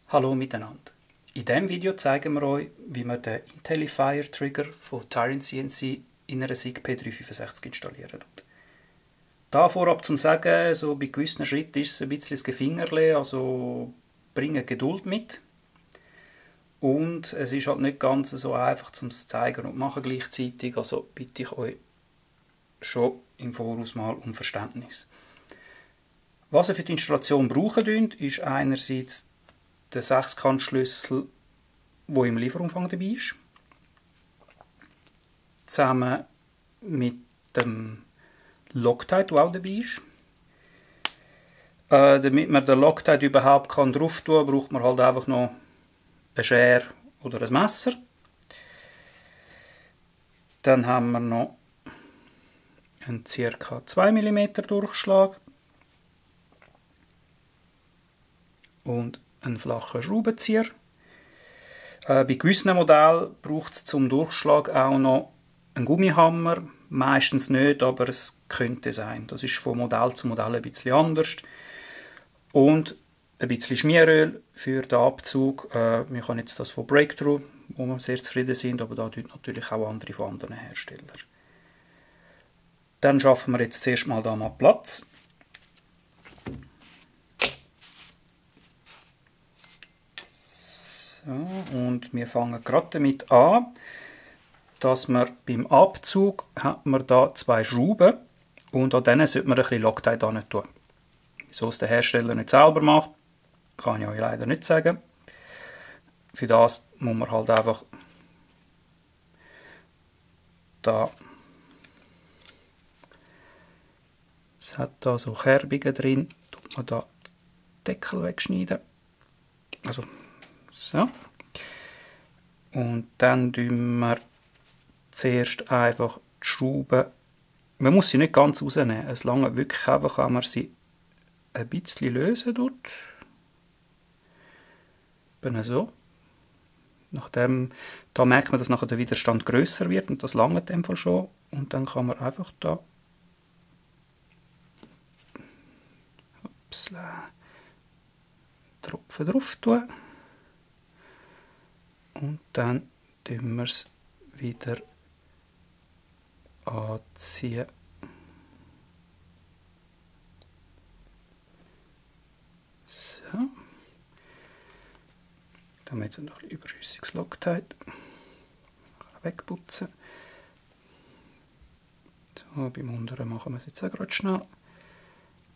Hallo miteinander. In diesem Video zeigen wir euch, wie man den IntelliFire Trigger von Tyrant CNC in einer SIG P365 installieren tut. Da vorab zum Sagen, so bei gewissen Schritten ist es ein bisschen das Gefingerle, also bringen Geduld mit. Und es ist halt nicht ganz so einfach zum zeigen und machen gleichzeitig, also bitte ich euch schon im Voraus mal um Verständnis. Was ihr für die Installation brauchen könnt, ist einerseits der 6-Kant-Schlüssel, der im Lieferumfang dabei ist, zusammen mit dem Loctite, der auch dabei ist. Damit man den Loctite überhaupt drauf tun kann, braucht man halt einfach noch eine Schere oder ein Messer. Dann haben wir noch einen ca. 2 mm Durchschlag und einen flachen Schraubenzieher. Bei gewissen Modellen braucht es zum Durchschlag auch noch einen Gummihammer. Meistens nicht, aber es könnte sein. Das ist von Modell zu Modell ein bisschen anders. Und ein bisschen Schmieröl für den Abzug. Wir haben jetzt das von Breakthrough, wo wir sehr zufrieden sind, aber da tut natürlich auch andere von anderen Herstellern. Dann schaffen wir jetzt zuerst mal da mal Platz. So, und wir fangen gerade damit an, dass wir beim Abzug hat man da 2 Schrauben und an denen sollte man ein bisschen Loctite hin tun. Wieso es der Hersteller nicht selber macht, kann ich euch leider nicht sagen. Für das muss man halt einfach da, es hat da so Kerbungen drin, tut man da den Deckel wegschneiden. Also so. Und dann tun wir zuerst einfach die Schrauben, man muss sie nicht ganz rausnehmen, es langt wirklich einfach, wenn man sie ein bisschen lösen tut. So. Nachdem, da merkt man, dass nachher der Widerstand grösser wird und das langt in dem Fall schon. Und dann kann man einfach da Tropfen drauf tun. Und dann tun wir es wieder anziehen. So. Dann haben wir jetzt noch ein bisschen überschüssiges Loctite. Wegputzen. So, beim unteren machen wir es jetzt auch gerade schnell.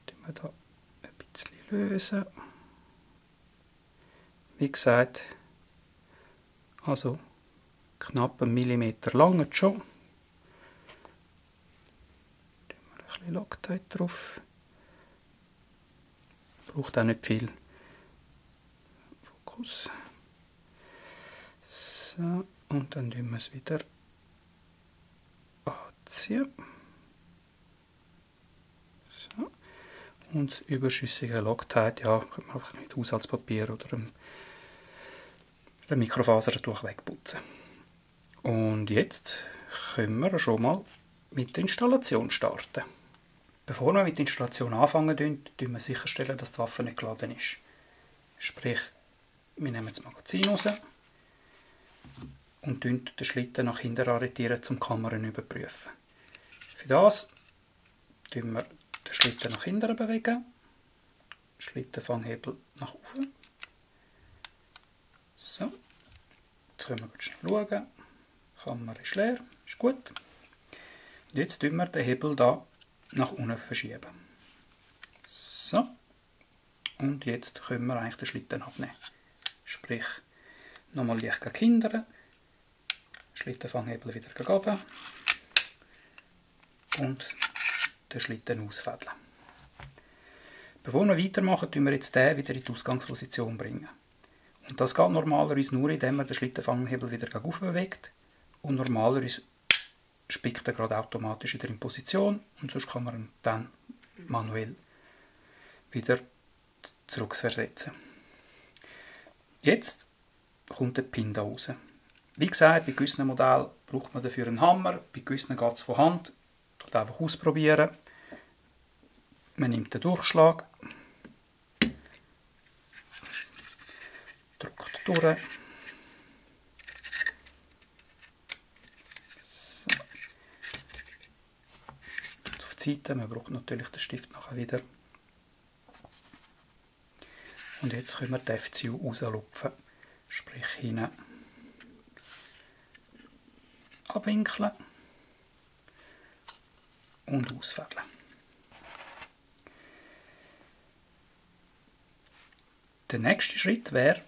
Dann wir da ein bisschen lösen. Wie gesagt, also knapp 1 mm lang schon. Dann wir ein bisschen Loctite drauf. Braucht auch nicht viel. Fokus. So, und dann tun wir es wieder anziehen. So. Und das überschüssige Loctite, ja, kann man einfach mit Haushaltspapier oder einem Mikrofasertuch wegputzen. Und jetzt können wir schon mal mit der Installation starten. Bevor wir mit der Installation anfangen, tun wir sicherstellen, dass die Waffe nicht geladen ist. Sprich, wir nehmen das Magazin raus und den Schlitten nach hinten arretieren, um die Kamera zu überprüfen. Für das bewegen wir den Schlitten nach hinten bewegen, Schlittenfanghebel nach oben. So, jetzt können wir schnell schauen. Die Kamera ist leer, ist gut. Und jetzt tun wir den Hebel da nach unten verschieben. So, und jetzt können wir eigentlich den Schlitten abnehmen. Sprich, nochmal leicht hindern, Schlittenfanghebel wieder gegen und den Schlitten ausfädeln. Bevor wir weitermachen, tun wir jetzt den wieder in die Ausgangsposition bringen. Und das geht normalerweise nur, indem man den Schlittenfanghebel wieder gegen bewegt. Und normalerweise spickt er gerade automatisch wieder in Position und sonst kann man ihn dann manuell wieder zurückversetzen. Jetzt kommt der Pin da raus. Wie gesagt, bei gewissen Modellen braucht man dafür einen Hammer, bei gewissen geht es von Hand. Einfach ausprobieren. Man nimmt den Durchschlag durch. So. Auf die Seite, man braucht natürlich den Stift nachher wieder. Und jetzt können wir die FCU rauslupfen, sprich hinten abwinkeln und ausfädeln. Der nächste Schritt wäre,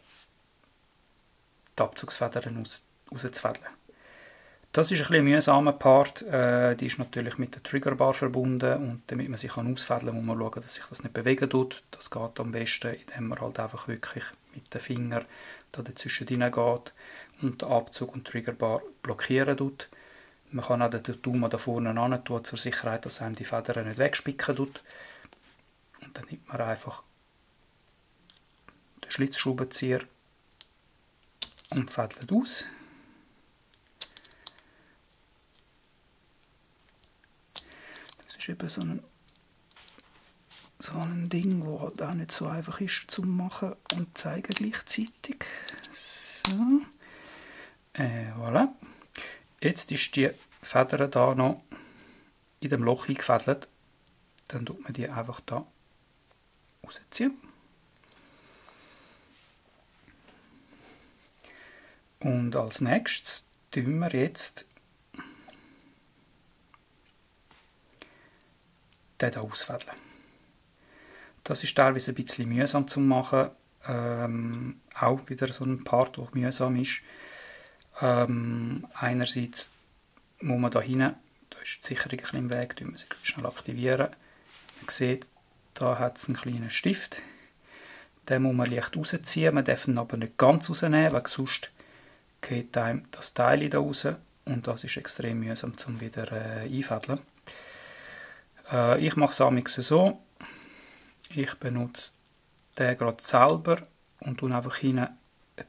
die Abzugsfedern rauszufädeln. Das ist ein bisschen ein mühsamer Part, die ist natürlich mit der Triggerbar verbunden und damit man sich ausfädeln kann, muss man schauen, dass sich das nicht bewegen tut. Das geht am besten, indem man halt einfach wirklich mit den Fingern da dazwischen hineingeht und den Abzug und die Triggerbar blockieren tut. Man kann auch den Daumen da vorne ran tun, zur Sicherheit, dass einem die Federn nicht wegspicken tut. Und dann nimmt man einfach den Schlitzschraubenzieher und fädelt aus. Das ist eben so ein Ding, das halt auch nicht so einfach ist zu machen und zeigen gleichzeitig. So. Voilà. Jetzt ist die Feder da noch in dem Loch eingefädelt. Dann tut man die einfach da rausziehen. Und als nächstes tun wir jetzt den hier ausfädeln. Das ist teilweise ein bisschen mühsam zu machen. Auch wieder so ein Part, der mühsam ist. Einerseits muss man da hinten, da ist die Sicherung ein bisschen im Weg, da müssen wir sie schnell aktivieren. Man sieht, da hat es einen kleinen Stift. Den muss man leicht rausziehen, man darf ihn aber nicht ganz rausnehmen, weil sonst geht einem das Teil da raus und das ist extrem mühsam zum wieder einfädeln. Ich mache es amigs so, ich benutze den gerade selber und tue einfach hinten ein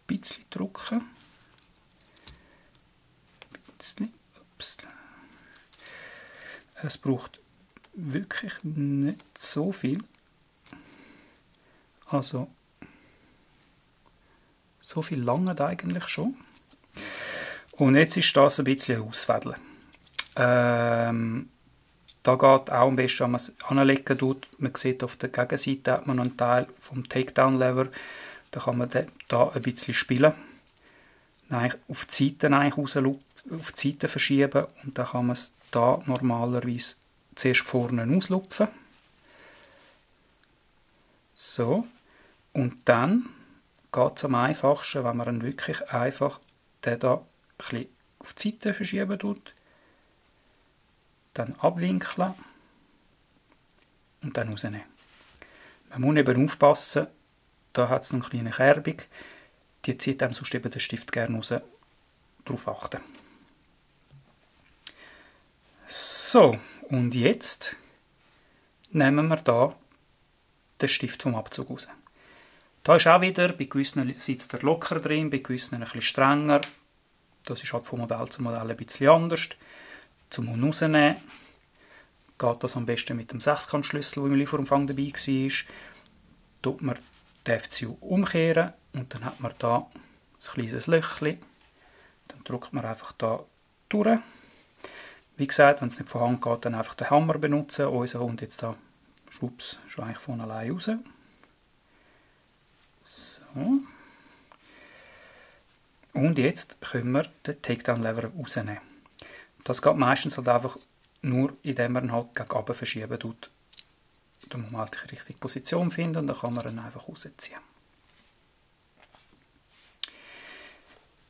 bisschen drücken. Es braucht wirklich nicht so viel. Also so viel lange eigentlich schon. Und jetzt ist das ein bisschen ausfädeln. Da geht auch am besten, wenn man es anlegen tut. Man sieht, auf der Gegenseite hat man noch einen Teil vom Takedown-Lever. Da kann man da ein bisschen spielen. Dann auf die Seite auf die Seite verschieben und dann kann man es da normalerweise zuerst vorne auslupfen. So. Und dann geht es am einfachsten, wenn man dann wirklich einfach den da ein bisschen auf die Seite verschieben tut. Dann abwinkeln und dann rausnehmen. Man muss eben aufpassen, da hat es noch eine kleine Kerbung, die zieht einem sonst eben den Stift gerne raus. Darauf achten. So, und jetzt nehmen wir da den Stift vom Abzug raus. Da ist auch wieder, bei gewissen sitzt er locker drin, bei gewissen ein bisschen strenger. Das ist halt von Modell zu Modell ein bisschen anders. Zum Rausnehmen geht das am besten mit dem Sechskantschlüssel, der im Lieferumfang dabei war. Tut man die FCU umkehren und dann hat man da ein kleines Löchchen. Dann drückt man einfach da durch. Wie gesagt, wenn es nicht von Hand geht, dann einfach den Hammer benutzen. Unser kommt jetzt da schwupps, schon eigentlich von allein raus. So. Und jetzt können wir den Takedown-Lever rausnehmen. Das geht meistens halt einfach nur, indem man ihn halt gegen oben verschieben tut. Da muss man halt die richtige Position finden und dann kann man ihn einfach rausziehen.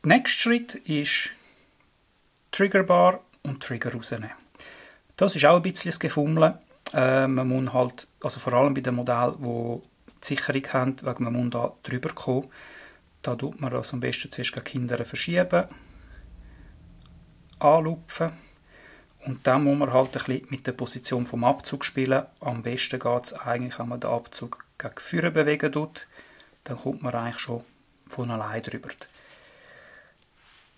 Der nächste Schritt ist Triggerbar und Trigger rausnehmen. Das ist auch ein bisschen das Gefummel. Man muss halt, also vor allem bei den Modellen, die die Sicherung haben, wegen man muss da drüber kommen. Da tut man das am besten zuerst gegen hinten verschieben, anlupfen und dann muss man halt ein bisschen mit der Position vom Abzug spielen. Am besten geht es eigentlich, wenn man den Abzug gegen vorne bewegen tut, dann kommt man eigentlich schon von allein drüber.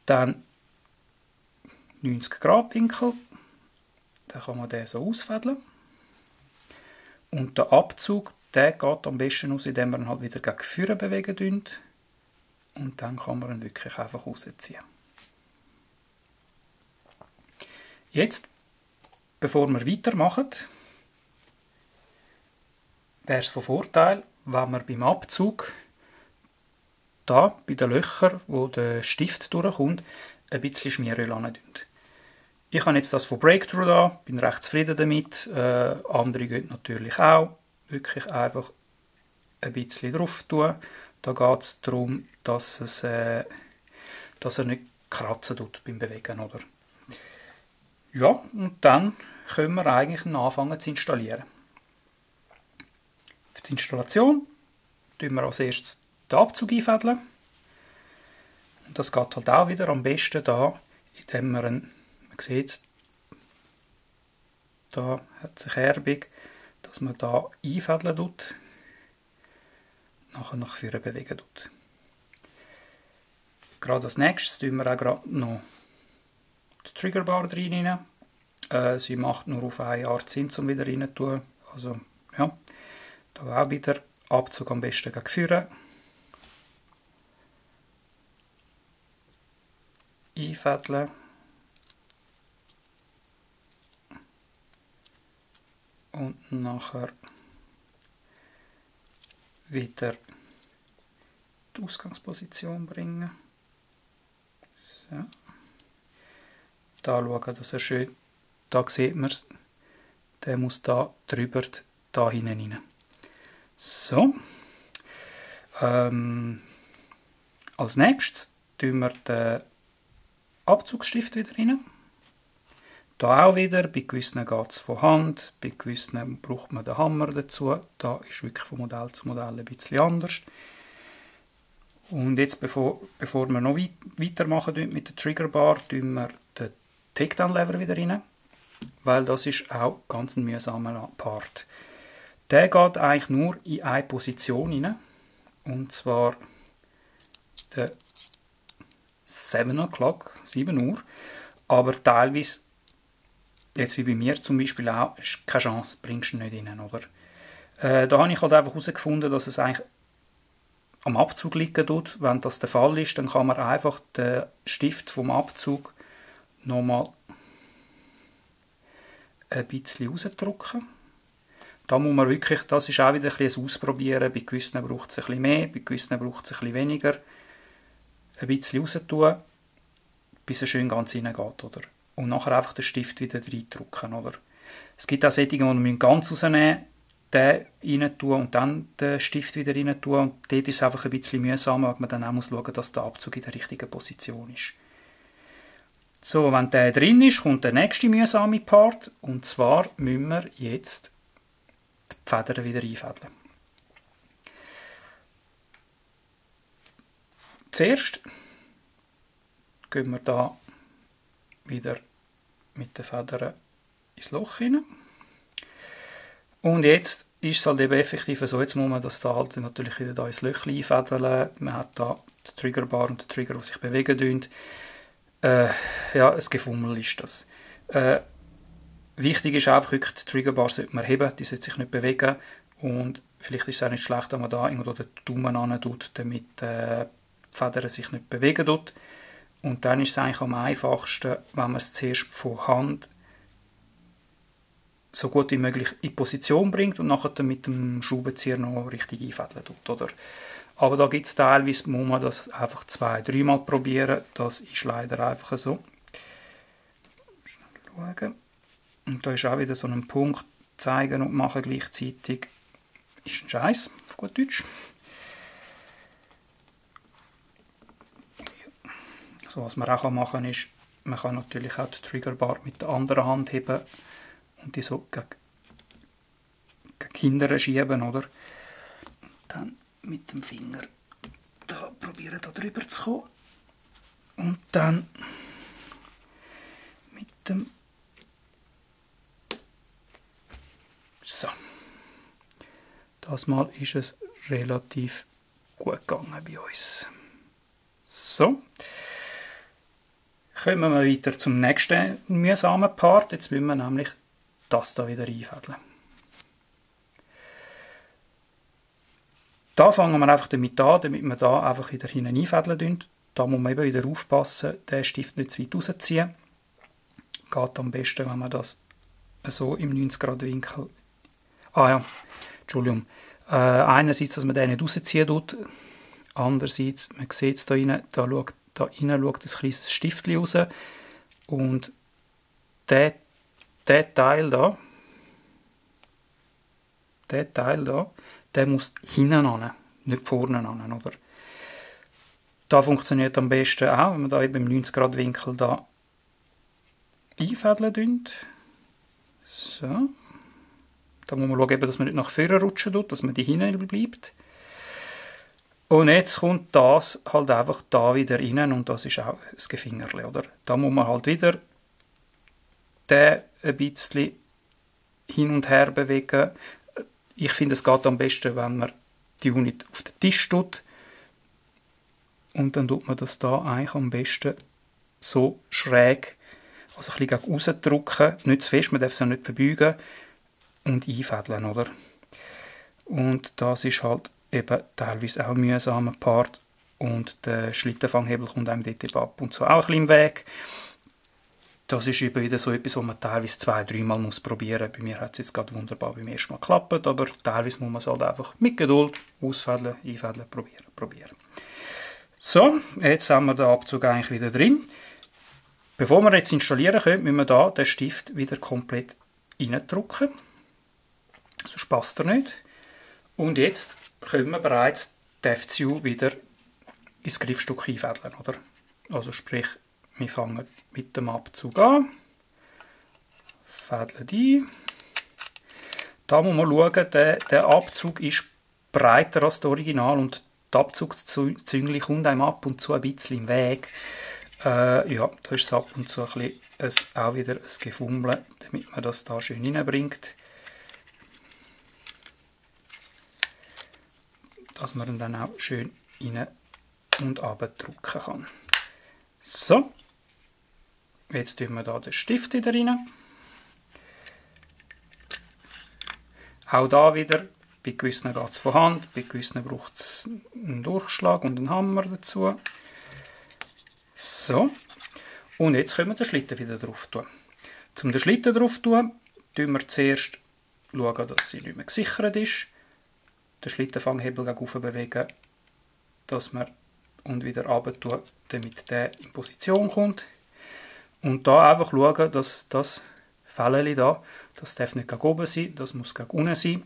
Dann 90 Grad Winkel, dann kann man den so ausfädeln. Und der Abzug, der geht am besten aus, indem wir ihn halt wieder gegen vorne bewegen. und dann kann man ihn wirklich einfach rausziehen. Jetzt, bevor wir weitermachen, wäre es von Vorteil, wenn wir beim Abzug da bei den Löchern, wo der Stift durchkommt, ein bisschen Schmieröl rein tun. Ich habe jetzt das von Breakthrough da, bin recht zufrieden damit. Andere gehen natürlich auch. Wirklich einfach ein bisschen drauf tun. Da geht es darum, dass er nicht kratzen tut beim Bewegen, oder? Ja, und dann können wir eigentlich anfangen zu installieren. Für die Installation tun wir als erstes den Abzug einfädeln. Und das geht halt auch wieder am besten da, indem man sieht es, da hat sich Kerbung, dass man da einfädeln tut, nachher nach vorne bewegen tut. Gerade als nächstes tun wir auch gerade noch die Triggerbar rein. Sie macht nur auf eine Art Sinn, um wieder rein zu tun. Also ja, da auch wieder Abzug am besten gegen vorne. Einfädeln. Und nachher wieder die Ausgangsposition bringen. So. Da schauen, dass er schön, da sieht man es, der muss da drüber, da hinein rein. So. Als nächstes tun wir den Abzugsstift wieder rein. Da auch wieder, bei gewissen geht es von Hand, bei gewissen braucht man den Hammer dazu. Da ist wirklich von Modell zu Modell ein bisschen anders. Und jetzt, bevor wir noch weitermachen mit der Triggerbar, tun wir den Takedown-Lever wieder rein, weil das ist auch ganz ein mühsamer Part. Der geht eigentlich nur in eine Position rein, und zwar der 7 o'clock, 7 Uhr, aber teilweise, jetzt wie bei mir zum Beispiel auch, ist keine Chance, bringst du nicht rein, oder? Da habe ich halt einfach herausgefunden, dass es eigentlich am Abzug liegen tut. Wenn das der Fall ist, dann kann man einfach den Stift vom Abzug nochmal ein bisschen rausdrücken. Da muss man wirklich, das ist auch wieder ein bisschen ein Ausprobieren. Bei gewissen braucht es ein bisschen mehr, bei gewissen braucht es ein bisschen weniger. Ein bisschen raus tun, bis er schön ganz reingeht, oder? Und nachher einfach den Stift wieder reindrücken, oder? Es gibt auch solche, die man ganz rausnehmen, den rein tun und dann den Stift wieder rein tun. Und dort ist es einfach ein bisschen mühsam, weil man dann auch schauen muss, dass der Abzug in der richtigen Position ist. So, wenn der drin ist, kommt der nächste mühsame Part. Und zwar müssen wir jetzt die Federn wieder einfädeln. Zuerst gehen wir da wieder mit den Federn ins Loch hinein. Und jetzt ist es halt eben effektiv so, jetzt muss man das da halt natürlich wieder da ins Löchchen einfädeln. Man hat da die Triggerbar und den Trigger, die sich bewegen. Ja, ein Gefummel ist das. Wichtig ist einfach, wirklich, die Triggerbar sollte man heben, die sollte sich nicht bewegen. Und vielleicht ist es auch nicht schlecht, wenn man da irgendwo den Daumen ran tut, damit die Federn sich nicht bewegen tut. Und dann ist es eigentlich am einfachsten, wenn man es zuerst von Hand so gut wie möglich in Position bringt und nachher dann mit dem Schraubenzieher noch richtig einfädeln tut, oder? Aber da gibt es teilweise, muss man das einfach 2-3 Mal probieren. Das ist leider einfach so. Schnell schauen. Und da ist auch wieder so ein Punkt, zeigen und machen gleichzeitig. Ist ein Scheiß, auf gut Deutsch. So, was man auch machen kann, ist, man kann natürlich auch die Triggerbar mit der anderen Hand heben und die so gegen hinten schieben, oder? Dann mit dem Finger da probieren, da drüber zu kommen. Und dann mit dem... So. Das Mal ist es relativ gut gegangen bei uns. So. Kommen wir weiter zum nächsten mühsamen Part. Jetzt müssen wir nämlich das da wieder einfädeln. Da fangen wir einfach damit an, damit wir da einfach wieder hinten einfädeln. Da muss man eben wieder aufpassen, den Stift nicht zu weit rausziehen. Geht am besten, wenn man das so im 90-Grad-Winkel... Entschuldigung. Einerseits, dass man den nicht rausziehen tut. Andererseits, man sieht es da rein, da schaut ein kleines Stiftchen raus. Und der Teil da, der muss hinten an, nicht vorne an, oder? Da funktioniert am besten auch, wenn man da eben im 90-Grad-Winkel da einfädeln. So. Da muss man schauen, dass man nicht nach vorne rutschen tut, dass man die hinten bleibt. Und jetzt kommt das halt einfach da wieder rein und das ist auch das Gefingerli, oder? Da muss man halt wieder den ein bisschen hin und her bewegen. Ich finde, es geht am besten, wenn man die Unit auf den Tisch tut. Und dann tut man das da eigentlich am besten so schräg, also ein bisschen gegen aussen drücken, nicht zu fest, man darf es ja nicht verbeugen und einfädeln, oder? Und das ist halt eben teilweise auch ein mühsamer Part und der Schlittenfanghebel kommt einem dort ab und zu auch ein bisschen im Weg. Das ist eben wieder so etwas, was man teilweise 2-3 Mal probieren muss. Bei mir hat es jetzt gerade wunderbar beim ersten Mal geklappt, aber teilweise muss man es halt einfach mit Geduld ausfädeln, einfädeln, probieren. So, jetzt haben wir den Abzug eigentlich wieder drin. Bevor wir jetzt installieren können, müssen wir da den Stift wieder komplett reindrücken. Sonst passt er nicht. Und jetzt können wir bereits den FCU wieder ins Griffstück einfädeln, oder? Also sprich, wir fangen mit dem Abzug an, fädeln ein. Da muss man schauen, der Abzug ist breiter als das Original und die Abzugszüngli kommt einem ab und zu ein bisschen im Weg. Ja, da ist es ab und zu ein bisschen auch wieder ein Gefummel, damit man das da schön reinbringt. Dass man dann auch schön rein und runter drücken kann. So, jetzt tun wir da den Stift wieder rein. Auch da wieder, bei gewissen geht es von Hand, bei gewissen braucht es einen Durchschlag und einen Hammer dazu. So, und jetzt können wir den Schlitten wieder drauf tun. Um den Schlitten drauf zu tun, schauen wir zuerst, dass sie nicht mehr gesichert ist. Den Schlittenfanghebel gegen oben bewegen, dass wir und wieder runter tun, damit der in Position kommt. Und da einfach schauen, dass das Fällchen da, das darf nicht gegen oben sein, das muss gegen unten sein.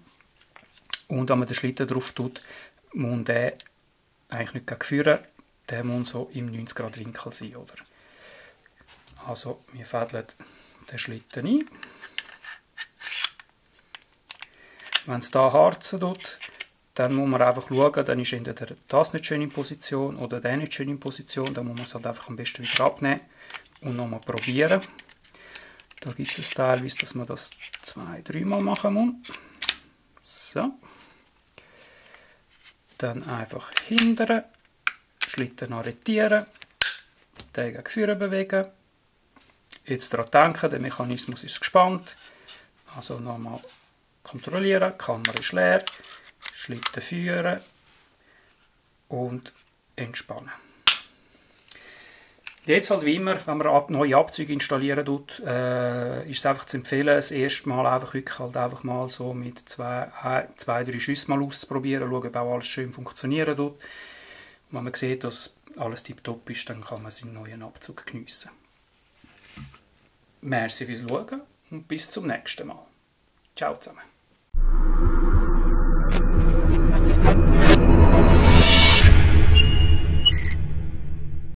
Und wenn man den Schlitten drauf tut, muss der eigentlich nicht gegen vorne, der muss so im 90-Grad-Winkel sein, oder? Also wir fädeln den Schlitten ein. Wenn es da harzen tut, dann muss man einfach schauen, dann ist entweder das nicht schön in Position oder der nicht schön in Position. Dann muss man es halt einfach am besten wieder abnehmen und nochmal probieren. Da gibt es teilweise, dass man das 2-3 Mal machen muss. So. Dann einfach hindern, Schlitten arretieren, den gegen vorne bewegen. Jetzt daran denken, der Mechanismus ist gespannt. Also nochmal kontrollieren, die Kamera ist leer. Schlitten führen und entspannen. Jetzt halt wie immer, wenn man neue Abzüge installieren tut, ist es einfach zu empfehlen, das erste Mal einfach wirklich halt einfach mal so mit 2-3 Schüssen mal auszuprobieren, schauen, ob auch alles schön funktionieren tut. Wenn man sieht, dass alles tiptop ist, dann kann man seinen neuen Abzug geniessen. Merci fürs Schauen und bis zum nächsten Mal. Ciao zusammen.